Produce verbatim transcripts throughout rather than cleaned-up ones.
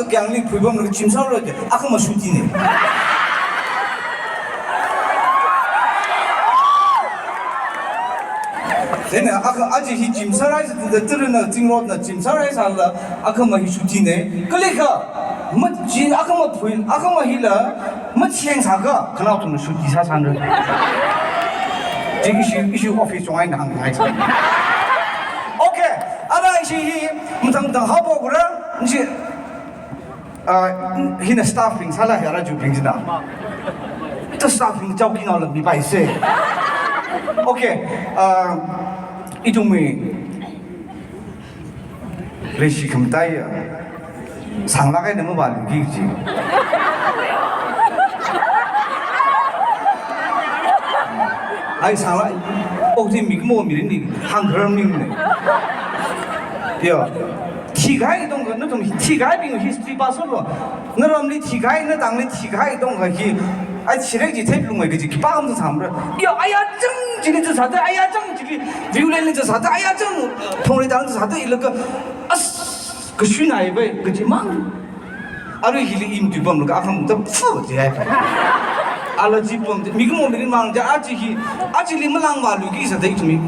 Kyangli phuipamlaga gym sāra de, akhama shuti ne. Then akha aja hi gym sārai sāda, tārana Zingrotna gym sārai sāla, akhama hi shuti ne. Kalikha, mat gym akhama phui, akhama hila, mat sheng sākha, khanao thumna shuti sāsānra. Chi ishi, ishi office chungai nang ngai. Okay, ara ishi hi, mathang mathang haophokra, ishi Ah, hina staff bing sāla hi ara jubing jina. Ito staff bing chao kinao la mipai se. Okay, ah, ithumwui leishi khamataiya. Sānglāk eina mavāluiki ji. Ai sānglāk, okathui mikumo mirin ni hāngkharar ning ne. Yo. Thikahai tongkha, nathum thikahaibing hi history pāsolo. Naramli thikahai, natangli thikahai tongkha hi. Ai thirek chi theilungai kaji khipā khamsang sāmara. Yo, aya chang chili chi sāda, aya chang chili, violin li chi sāda, aya chang, thongri tang chi sāda, ilaga, as, kashui nai bai, kaji mang. Arui hili i matuipamlaga akham ta fu ji hai bai. Ala jipam, mikumo mirin mang ja aja hi, ajali malangvāluiki sāda ithumwui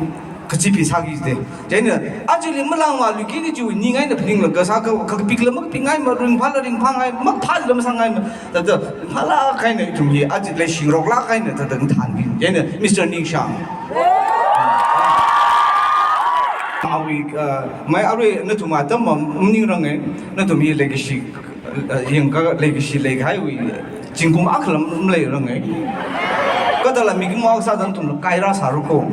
kachipi sāki de. Chieina, ajali malangvāluiki kajiwui ning eina phaninglaga sākha, kakapikla makapingaima, ringphāla ringphāngaima, maphāla masāngaima, thāda, phālāk eina ithum hi, aja leishingaroklāk eina, thāda ngathānki. Chieina, Mister Ningshang. Awui, uh, mai arui nathum atam ma, maningranga, nathum hi leikashi, uh, yangkha leikashi leikahaiwui, zingkum akhala maleiranga. Kathāla mikumo sāda nathumla kairā sāra ko.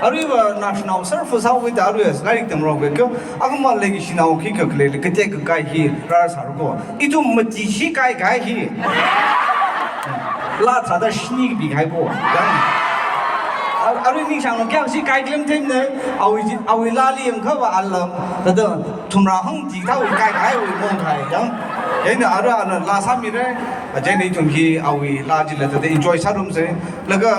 Aruiva national service sāwui da aruiva lairik tamrok ko. Akhama leikashinao khikha khalei katek kakai hi rāsāra ko. Ithum mati hi kaikai hi. Laa thāda shini kapikahai ko. Yang. Ar-, arui Ningshang lo kya shi kai klem them ne. Awui, awui laali yangkhava ala. Thāda thumrā hangti thāwui kaikahaiwui mong thai yang. Chieina ara ana laa sāmira. Chieina ithum hi awui laa chila thāda enjoy sārumsa. Laga,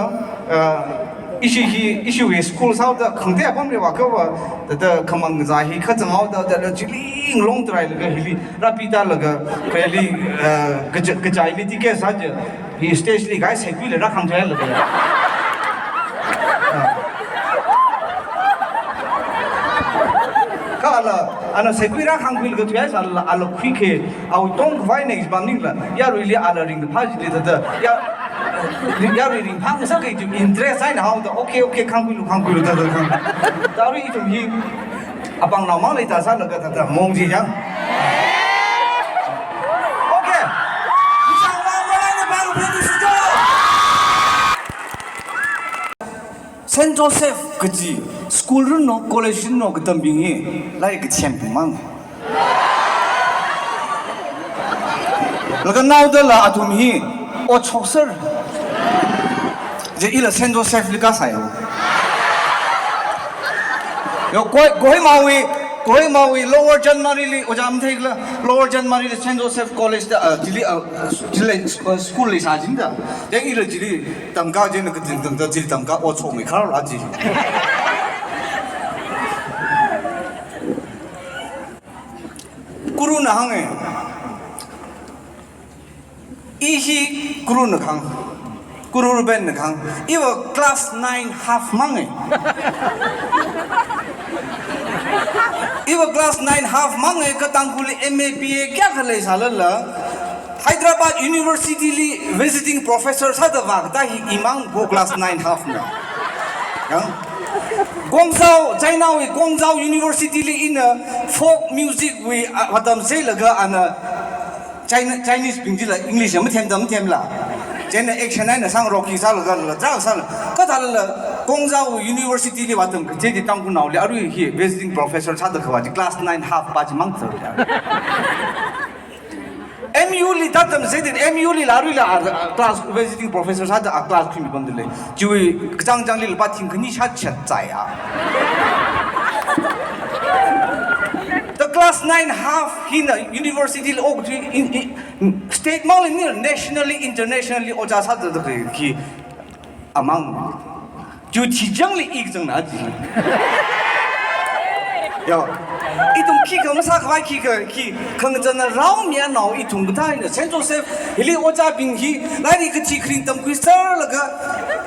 uh, ishi hi, ishiwui school sāhaoda khangatei apam riva kava, thāda khamang zā hi kazang haoda, thāda chili ngalong tharai laga hili, rāpida laga, kali, eh, kaja-, kajaili ticket sā ja, hi stage li kai saikhuila rākhangchai laga. Ah. Kha ala, ana saikhui rākhangkhui laga thuihai sāla, ala khuikhe, awui tongkhavai next bam ningla, yaruili ala ringphā chili thāda, ya, yarui ringphā ngasakki interest eina haoda, okay, okay, khangkhuilu, khangkhuilu, thāda khang. Tharui ithum hi, apāngnao mang leida sālaga thāda, mong chi yang. Okay. Ningshang mang mang eina pāng pāng tu sito. Saint Joseph kaji school runo, college runo katambing hi, lairik kachemping mang. Laga naodala athum hi, otshokser. Je ila Saint Joseph li kasā yo. Yo, Koi-, Kohimawui, Kohimawui Lower Chanmari li, ojā matheila, Lower Chanmari li Saint Joseph College da, ah, chili, ah, chili, ah, school leisā jida. Je ila chili, tamkā jina kating tamda chili tamkā otshokmi khar aji. Guruna hānga. I hi guruna kahāng. Guru Ruben na kahāng. Iva class nine half manga. Iva class nine half manga, kha Tangkhulli M A B A kayākha leisālala. Hyderabad University li visiting professor sāda vākatā hi imang po class nine half na. Yang? Guangzhou, China wui Guangzhou University li ina folk music wui, ah, vātamsei laga ana China, Chinese bing chila English ya mathem tam themla. China action eina sang rock hi sālaga la, zang sāla. Kathālala Guangzhou University li vātam kaje di Tangkhulnaoli arui hi visiting professor sāda khavā chi class nine half pa chi mang tsā. M U li tātamsei din, M U lila aruila, ah, class visiting professor sāda, ah, class khuimi pamdalei. Chiwui kachāng chāngli lupā thingkhani shāchat zai a. The class nine half hina university li ok tui in, in, state mangli ni nationally, internationally ojā sāda da khi amang. Ju thichangli ik chang na ji. Yo. Ithum khikha masākhavai khikha, khi khangachāna rao mi anao ithum kathāna Saint Joseph hili ojābing hi lairik kathi kharing tamkhuiserlaga,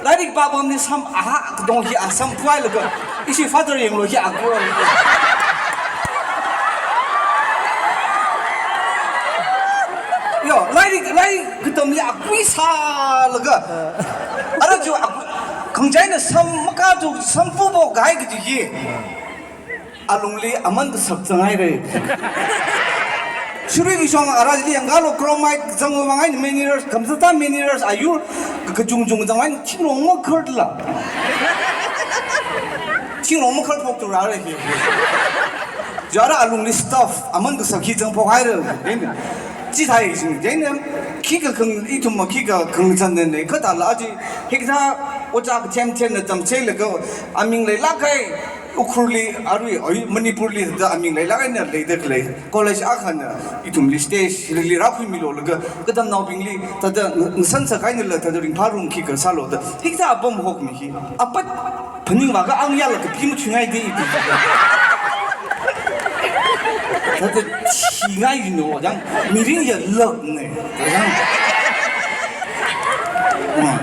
lairik pāpamli sam aha katong hi asam phuilaga, ishi father yanglu hi aku. Yo, lairik, lairik katamli akui sālaga. Ara chu aku, khangachāna sam maka chu sam pupo kahai kaji hi. Alungli aman kasak zanghaira. Shuri kishong ara chili yangkalo chromite zangwui vang eina minerals, khamsata minerals ayur kachungchung zanghaina thingrong makharla. Thingrong makhar phokthura hi. Jara alungli stuff, aman kasak hi zangphokhaira. Chithāi sing, jane, khikha khang, ithum ma khikha khangachāna ne, khatala aji, hikathā ojā kathem themna tamcheilaga, aming leilāk kahai, Ukhrulli, arui, oi, Manipurli, thāda aming leilāk eina leida khalei. College akhana, ithumli stage, hili rākhuimilo laga, katamnaobingli, thāda, ngasan sākahainala, thāda ringphā rum khikha sālo da. Hikathā apam hokmi hi. Apat, phaningvākha ang yāla kapi mathuingai di, ithum. Thāda, thingai yino, yang, mirin yalak ne. Yang. Hmm.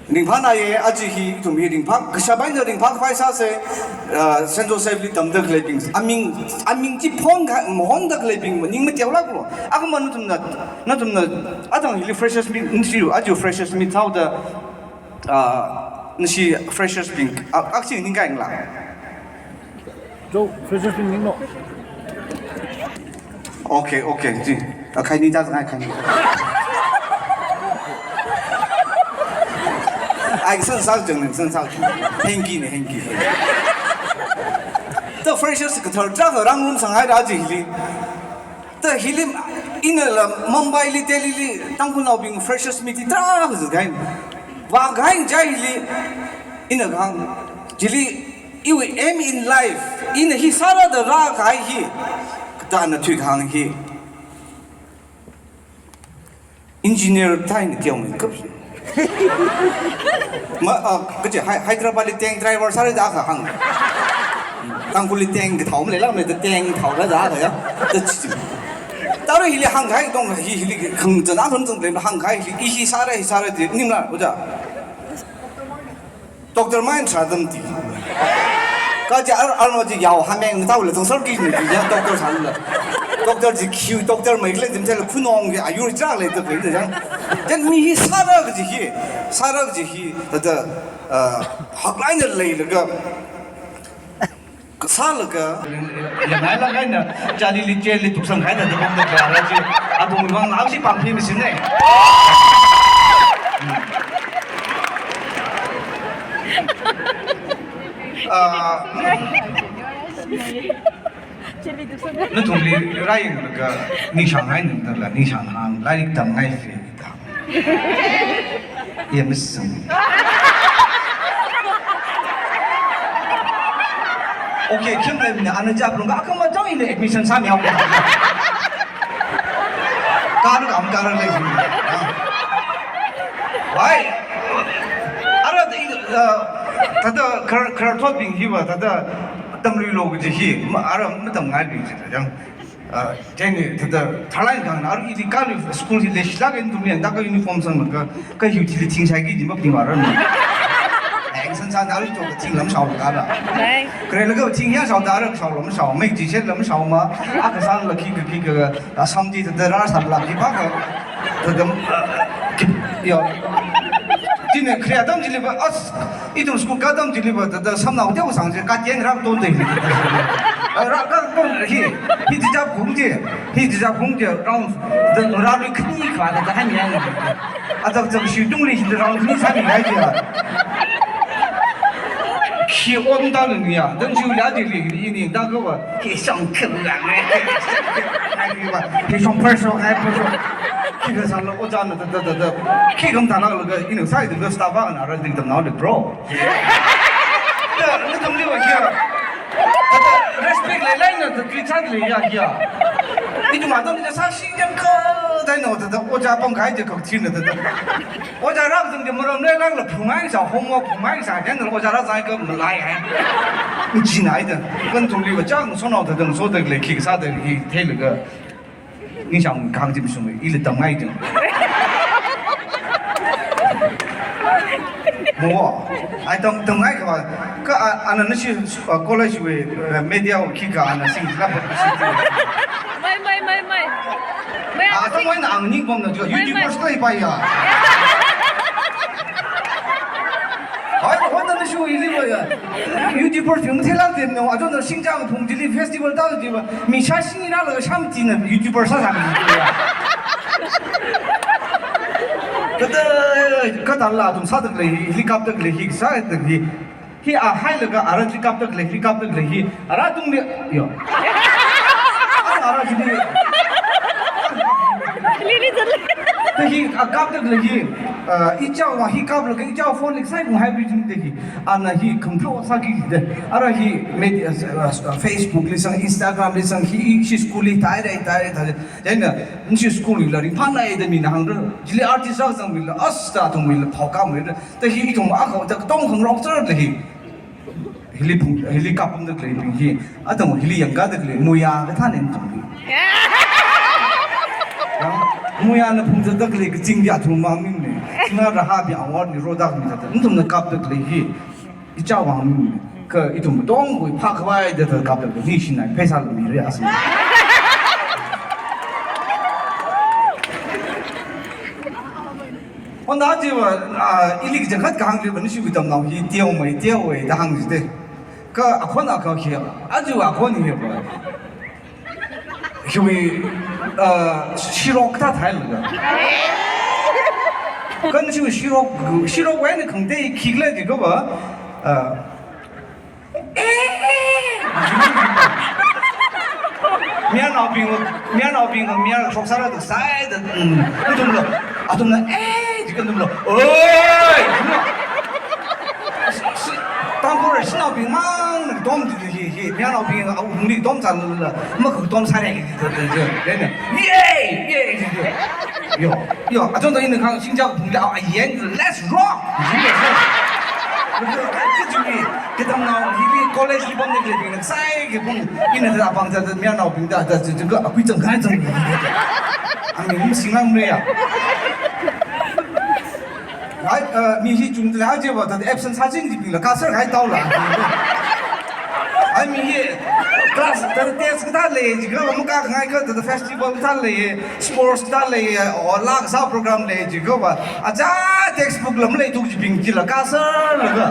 Ringphāna ye, aji hi, ithum hi ringphā, kashap eina ringphākhavai sāsa, uh, Saint Joseph li tamda khaleibing, aming, aming chi phong kha, mahonda khaleibing, ning mateolāklo. Akhamang nathumna, nathumna, atang hili freshers meet, nisi, aji freshers meet thaoda, uh, nisi freshers bing, a, akchi ningkahaila. Jo, freshers meet ninglo. Okay, okay, ji. Akhai ni ta ngai khani. Ai, san sal jeng ne, san sal jeng. Hanky ne, hanky. The freshers kathar tarākha rāngarumsanghaira aji hili. The hili, inala Mumbai li, Delhi li, Tangkhulnaobing freshers meet tarākha zat kahai. Vākahai chili, ina kahāng, chili, iwui aim in life, ina hi sāra da rākahai hi, kathāna thuikahāng hi. Engineer thāi ni tiong ni kup. Ma, ah, kaji Hy-, Hyderabad li tank driver sāra da kahāng. Tangkhulli tank kathao maleilākmana da tank thaora da kahāng ya. Da chi. Tara hili hāngkahai tong hi hili khangachāna athum tong le hāngkahai hi, hi sāra, hi sāra di, ningla, ojā. Doctor mai tharan di. Kaja ar, ar mo di yao hameng tao le tong sar ki ni ya doctor tharan le. Doctor di kiu doctor mai le dim tel khunong ge ayur chak le to ke yang. Then mi hi sāra kaji hi. Sāra kaji hi. Thāda, uh, haklāk eina leilaga. Kasālaga, yanghailāk eina, chali li cheli tuksangkahai da dapam da kala chi, athumwui vang lāngshi pāngphi mi sine. Ah, nathumli rāyanglaga, ningshānghai ningtala, ningshānghai, lairik tamngai fi. Ye, Miss Sung. Okay, khim le mina ana jap lung ka kama tong ina admission sāmi au. Kar kam kar le. Why? Ara the, uh, thāda khar, khar thot bing hi va, thāda tamluilo kaji hi, ma, ara matamngai bing chi, thāda. Ah, chieina thāda tharlāk eina kahāngna, arui ili kali school hi leishilāk eina ithumli, taka uniform sanglaga, kahiu chili thing shaiki ji mapni vāran. Eng san san arui to kathing lam shaolaga la. Kare laga thing ya shaoda arui shaola mashao, mei ji shetla mashaoma, akha sanla khikha khikha, asam ji thāda rāsanla khipākha, thāda, ah, khi, yo. Chieina khare atam chili va, as, ithum school ka atam chili va, thāda samnao teo sang chi, kajen rākatong de. Rākatong hi, hi jijap khung chi, hi jijap khung chi, round, the rally khani kha, thāda hai mi yang. Azak zak shi tungli hi round khani sāmi hai chi ya. Khi on da ni ya, dan shi ya ji li, ni ni da ga va, khi shang khen la, khi shang khen la, khi shang person, hai person. Khikha sāla ojāna thāda, thāda, khi kam thāla laga, ina sai thāda staff ana rādi tamnao le, bro. Thāda, nathumli va kia. Thāda, respect leilāk eina, thāda, treat sāda leiya kia. Ithum atam ni sāshing yangkha, dai no, thāda, ojā pamkahai chi kak thina thāda. Ojā rāzang chi maram leilākla phungngai sā, homework phungngai sā, chieina ojā rāzang kha malai hai. Ichinai da. Kan thumli va chang sonao thāda, soda lei khi sāda khi theilaga. Ningchāng kang chi mashunga, ili tamngai chi. Mo, ai tam, tamngai kha, kha a, ana nashi, uh, college wui, uh, media wui khikha ana sing lap. Mai, mai, mai, mai. Mai, a, atam wui na ang ningpamna jo, mai, mai. YouTubers lei pa ya. Ai, hon na nashi wui ili pa ya. YouTubers yung thela dem no, ajo na Singchang phung chili festival ta ji ba. Mi sāshing ina lo sham ti na YouTubers sā sā mi ya. Kada, kada la atam sāda lei, helicopter lei, hi sāda lei. Hi a hailaga ara helicopter lei, helicopter lei hi. Ara tungli, yo. Ara chili. Lili chili. Te hi a kapda lei hi. Uh, ichao wa hi kaplaga ichao phone lei sai kung hybrid jing te hi. Ana hi control sāki de. Ara hi media, uh, uh, Facebook li sang, Instagram li sang, hi, hi school li tai, tai, tai, tai. Chieina, nashi school li la ringphānai da mina hāngra. Chili artist rāzang mila, as ta thung mila, phao ka mila. Te hi ithum akha, ta tong khangarok char lei hi. Hili phung, hili kapamda leibing hi. Atam hili yangkada lei, muiya kathāna ithumli. Ya, muiyana phungzatda lei kaching ya thum mang ning ne. Singa raha bi award ni rodak mi thāda. Ithumna kapda lei hi. Ichao mang ning ne. Kha ithum tong kui phak vai da thāda kapda lei hi shinai. Pheisā lami re asma. Hon da jiva, ah, ili kachangkhat kahāng jiva, nashi wui tamnao hi teomei, teowei da hāng jite. Kha akhon akha hi, ajiva akhon hi va. Hiwui, ah, shirok ta thai laga. Kha nashi wui shirok, shirok wui na khangte khikhala jiakha va, ah, Mayarnaobing, mayarnaobing, mayar shoksāra tu sai da, mm, ithumlo, athumna, eh, jika ithumlo, oi, ithumlo. Si, si, Tangkhul shanaobing mang, dom di, di, di, di, mayarnaobing, a, ungli dom sālala, ma ku dom sāre, di, di, di, di, di, di. Yay, yay, di, di. Yo. Yo, achon to ina khang Singchao phungli, a, ayan, let's rock! Kajuni, katamnao, hili college li pamda leibing, sai kaphung, ina da pang da, da, mayarnaobing da, da, da, da, akui chang kai chang. Ami hum singang me ya. Ai, uh, mi hi chungda jiva, da, absent sāching jibingla, kasā hai taola. Ai, mi hi class, da, test kathā lei, jiakha, makā khangai kha, da, festival kathā lei, sports kathā lei, o laa kasā program lei jiakha va, aja textbook lam lei tuk jibing chila kasā laga.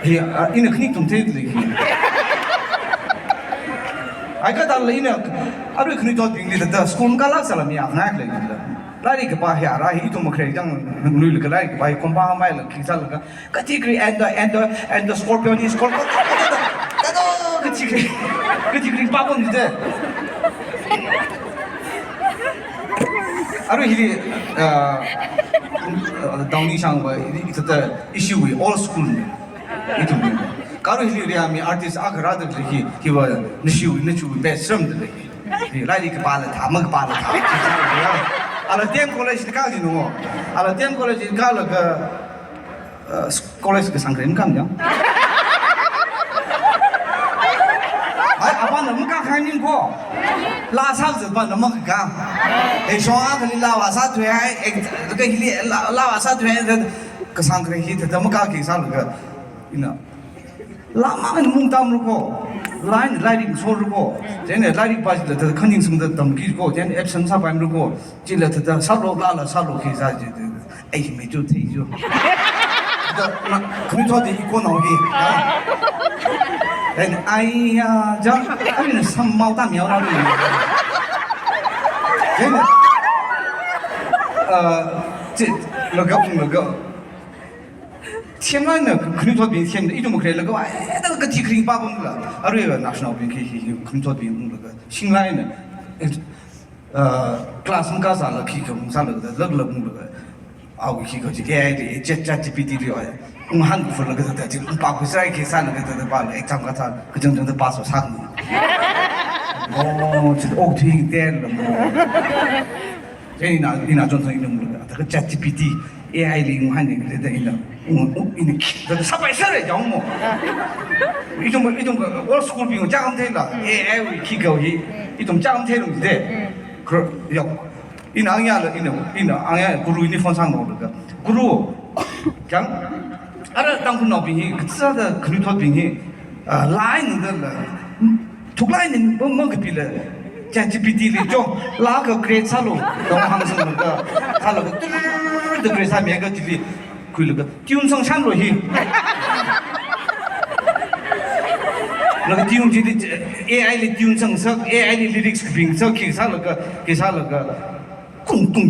Hi, a, ina khani tum thei lei hi. Ai kathāla ina, arui khanuithotbingli da, da school makālak sāla mi akhangai lei la. Lairik kapā hi ara hi ithum makharei chang lui laga lairik kapā hi kompā maila khi sālaga. Category and the, and the, and the scorpion is called, kato, category, category pāpam jite. Arui hili, uh, uh, Dongni shang va, i, i, thāda issue wui all school ni. Ithum ni. Kha arui hili ria mi artist akha rāda lei hi, hi va nashi wui, nashi wui best sāmda lei hi. Hi lairik kapāla thā, makapāla thā. Ala D M College li kā jinu. Ala D M College li kālaga, uh, college kasāngkharei makā ya. Ai, apāna makā khaning ko. Laa sāzatpana makā. Ei, shong akhali laa vāsā thuihai, ei, ka hili laa, laa vāsā thuihai, kasāngkharei hi thāda makāki sālaga. Ina. Laa mang mung tamra ko. Laa eina lairik sorra ko. Chieina lairik pā chila thāda khaningsangda tamki ko. Chieina absent sāpaimara ko. Chila thāda sālo, laala sālo khi sā ji. Ai, mi chu thei chu. Da, na, khanuithot di iko nao hi. Ha? Then, ai ya, ja, ai na sam mau tam yao na ni. Then, uh, chi, laga, laga. Themlaina, khanuithotbing themda, ithum makharei laga, ai, da kati kring pa bang la. Arui va, national bing khi, khi, khi, khanuithotbing bang laga. Singlaina, eh, uh, class makā sāla khikha ung sālaga, lak lak unglaga. Au khikha chi A I li, Chat, ChatGPT li, ai. Ung hān kufur laga, da, chi, ung pā khuisai khi sālaga, da, da, pāla, exam kathā, kachang chang da pass sākha. Oh, chit ok thing ten lo mo. Chieina, ina chonthang ina mulaga, taka ChatGPT, A I li ngu haini, da ina, ngu, ngu, ina, da sapai sare jao mo. Ithum, ithum ka, old school bing chāngam theila, A I wui khi kau hi, ithum chāngam theilung de. Kro, yo. Ina angyā la, ina, ina angyā guru ini phone sanglo laga. Guru, kyang, ara Tangkhulnaobing hi, kathāda khanuithotbing hi, ah, laa eina da la, thuklaa eina ma, makapila, ChatGPT li cho, laga create sālo, dong hāngsanglaga, sālaga, turr, da create sāmilaga chili, khuilaga, tune sangshanlo hi. Laga tune chili, A I li tune sangsak, A I li lyrics bing sak, khi sālaga, khi sālaga, kung kung.